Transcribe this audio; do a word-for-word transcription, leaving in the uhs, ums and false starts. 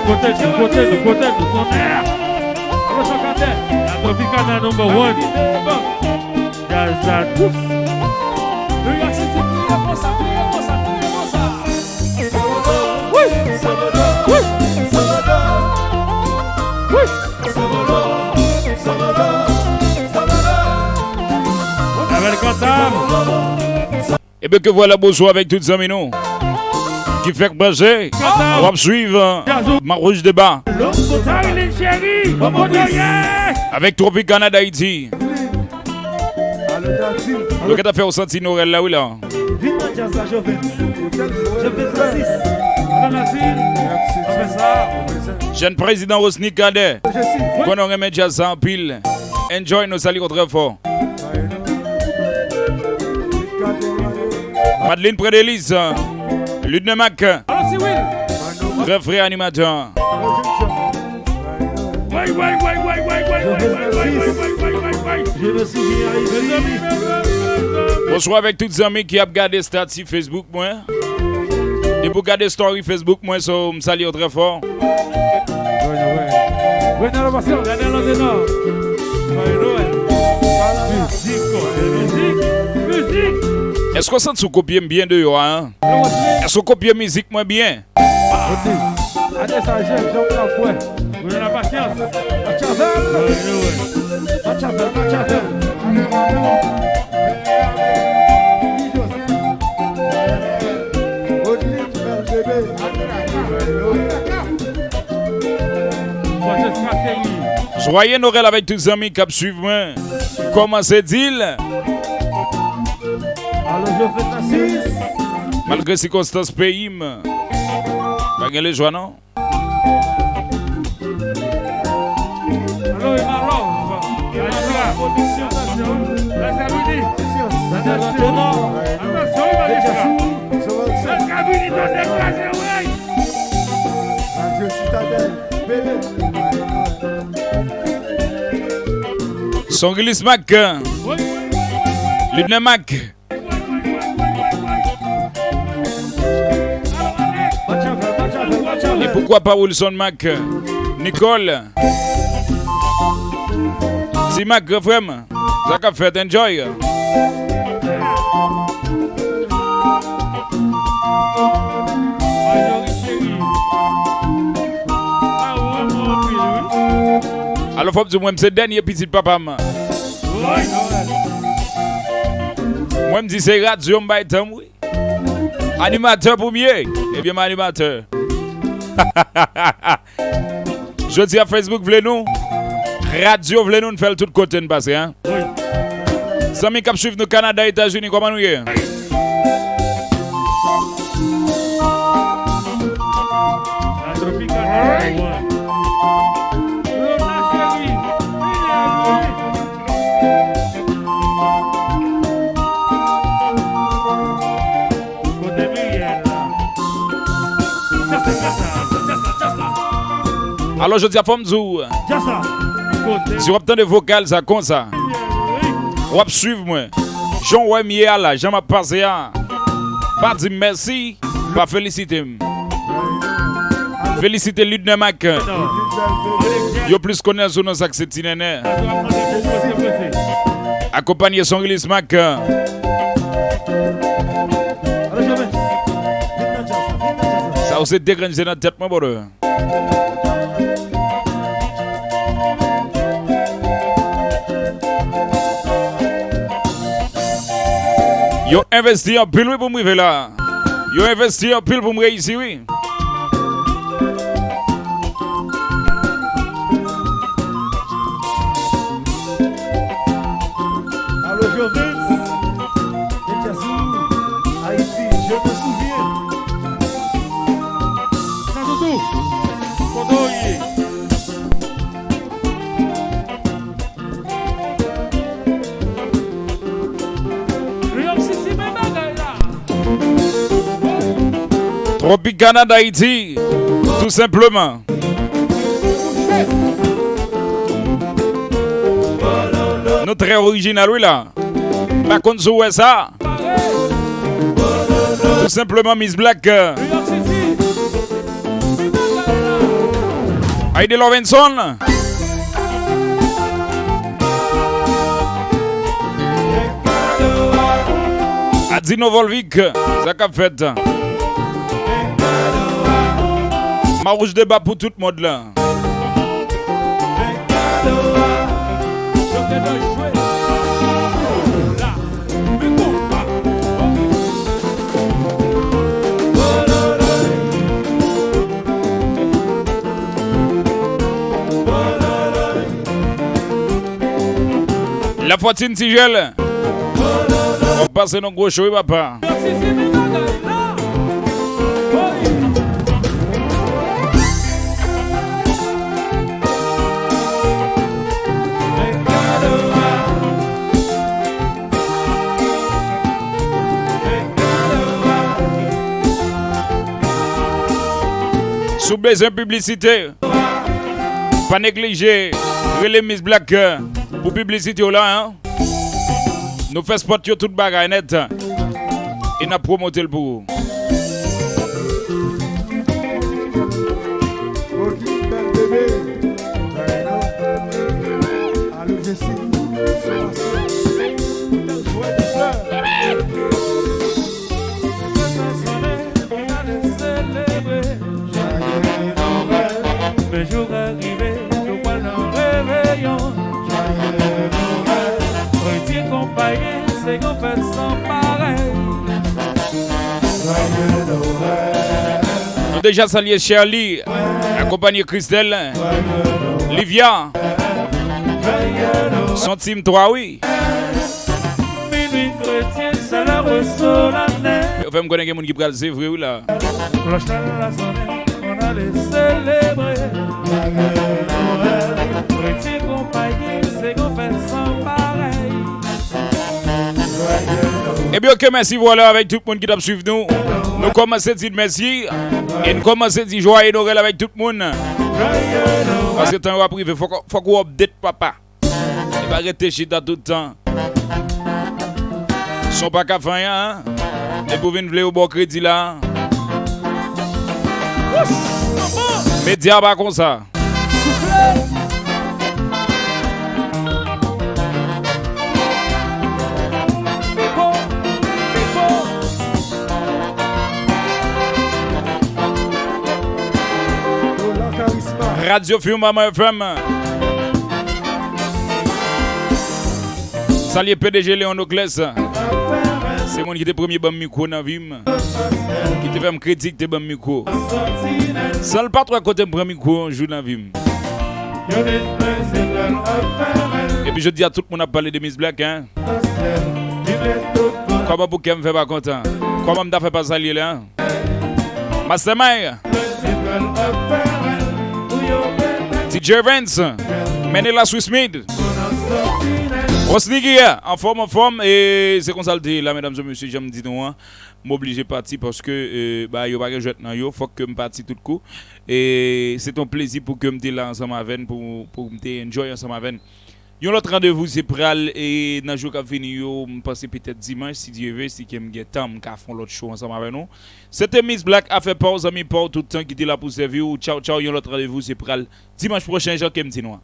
Kote nou, kote nou, kote nou, tonè! Alo, Sokatè! La Tropicana number one. Djaz la dous. New York City, kriye konsa, kriye konsa, kriye konsa. Wi! Wi! Wi! Avèl kantab. Ebyen, ke vwala, bonswa avèk tout zanmi nou ki fèk branche. W ap swiv Mawouj Deba avèk Tropicana Dayiti. Nou gentan fè w santi Norèl la, wi, la. Vin nan djaz la, Joven. Joven Francis. Jèn prezidan Rosny Cadet. Konnen w renmen djaz sa anpil. Enjoy, nou salye w trè fò. Madeline Prédelice, Ludner Mac, trè frè animatè. Bonswa avèk tout zanmi ki ap gade statut Facebook mwen. Depi w gade story Facebook mwen, so, m salye w trè fò. Wi, wi. Wi, nan lomasyon, gade nan dedan. Wi, wi. Mizik, mizik, mizik. Èske w santi w kopye m byen deyò a, an? Èske w kopye mizik mwen byen? Odi, ane sa jèn, jan w nan pwen. Wi, nan pasyans. Patch avè l. Wi, wi. Patch avè l, patch avè l. Joyeux Noël avèk tout zanmi k ap swiv mwen. Kòmanse di l. Malgre sikonstans peyi m, pa gen lejwa non. Alo, Emma Love, Emma Love Production. Lè sa vini. Lè sa vini. Atansyon, wi, magistrat. Lè sa vini, tande kraze, wi. Radio Citadelle, Bèlè. Son Rilis Mac. Wi. Ludner Mac. E poukwa pa Wilson Mac, Nicole? Ti Mac, gran frè m, sa k ap fèt, enjoy. Alò, fò m di w, mwen, m se dènye pitit papa m. Mwen, m di se radyo m bay tan m, wi. Animatè premye. Ebyen, m animatè. Jodi a, Facebook vle nou. Radyo vle nou, n fè l tout kote n pase, en. Zanmi k ap swiv nou Kanada, Etazini, kòman nou ye? Alò, jodi a, fò m di w, si w ap tande vokal sa konsa, w ap swiv mwen. Jan w wè m ye a la, jan m ap pase a, pa di m mèsi, pa felisite m. Felisite Ludner Mac. Yo plis konnen sou non sa k se Ti Nènè. Akonpanye Son Rilis Mac. Sa yo se de grenn je nan tèt mwen, brother. Yo envesti anpil, wi, pou m rive la. Yo envesti anpil pou m reyisi, wi. Alo, Jovens, Etazini, Ayiti, je me souviens. Sandoudou, kote w ye? New York City, men bagay la. Tropicana Dayiti, tou senpleman. Nou trè orijinal, wi, la. Pa konn si w wè sa. Tou senpleman, Miss Black. New York City. Men bagay la. Ede Lovenson. Adino Volvic, sa k ap fèt? Mawouj deba pou tout mond lan. Lafontin Tijèl. W ap pase nan gwo cho wi papa. Si w bezwen piblisite, pa neglije rele Miss Black pou piblisite w la, hein. Nou fè spot yo tout bagay nèt. E n ap pwomote l pou ou. Rocky, bèl bebe. Alo, Jessy. Bèl flè. Men jou ka rive, nou pral nan reveyon. Jwaye Nwèl. Redi konpayi, se yon fèt san parèy. Jwaye Nwèl. Nou deja salye Sherly, akonpanye Christelle, Livia. Son team twa, wi. Minwi kretyen, se lè resto la nè. Yo fè m konnen gen moun ki pral se vre wi la. Klòch la la sonnen, ann ale selebre. Kretyen konpayi, se yon fèt san parèy. Ebyen, oke, mèsi, vwala, avèk tout moun ki t ap swiv nou. Nou kòmanse di mèsi. E n kòmanse di jwaye Nwèl avèk tout moun. Paske tan yo ap rive, fòk, fòk ou update, papa. E pa rete chita tout tan. Son pa ka fè anyen, an. Depi w vin vle yo ba w kredi la. Medya pa konsa. Radyo Firmament F M. Salye P D G Leon Noclès. Se moun ki te premye ban m mikwo nan vi m. Ki te fè m kredi, ki te ban m mikwo. San l pa t wè kote m pran mikwo yon jou nan vi m. Epi jodi a, tout moun ap pale de Miss Black, hein? Kòman pou kè m fè pa kontan? Kòman m ta fè pa salye l, hein? Mastermind. D J Evans. Menela Swiss Mid. Rosny Guy, anfòm, anfòm. E se konsa l te ye la, medam e mesye, jan m di nou an. M oblije pati paske, e, ba yo pa gen jwèt nan yo. Fòk ke m pati tout kou. E se t on plezi pou ke m te la ansanm avè n, pou, pou m te enjoy ansanm avè n. Yon lòt randevou se pral, e, nan jou k ap vini yo, m panse petèt dimanch, si Dye ve, si ke m gen tan, m ka fè yon lòt show ansanm avè nou. Se te Miss Black, afè pa w, zanmi pa w, tout tan ki te la pou sèvi w. Tchaw, tchaw, yon lòt randevou se pral dimanch pwochen, jan ke m di nou an.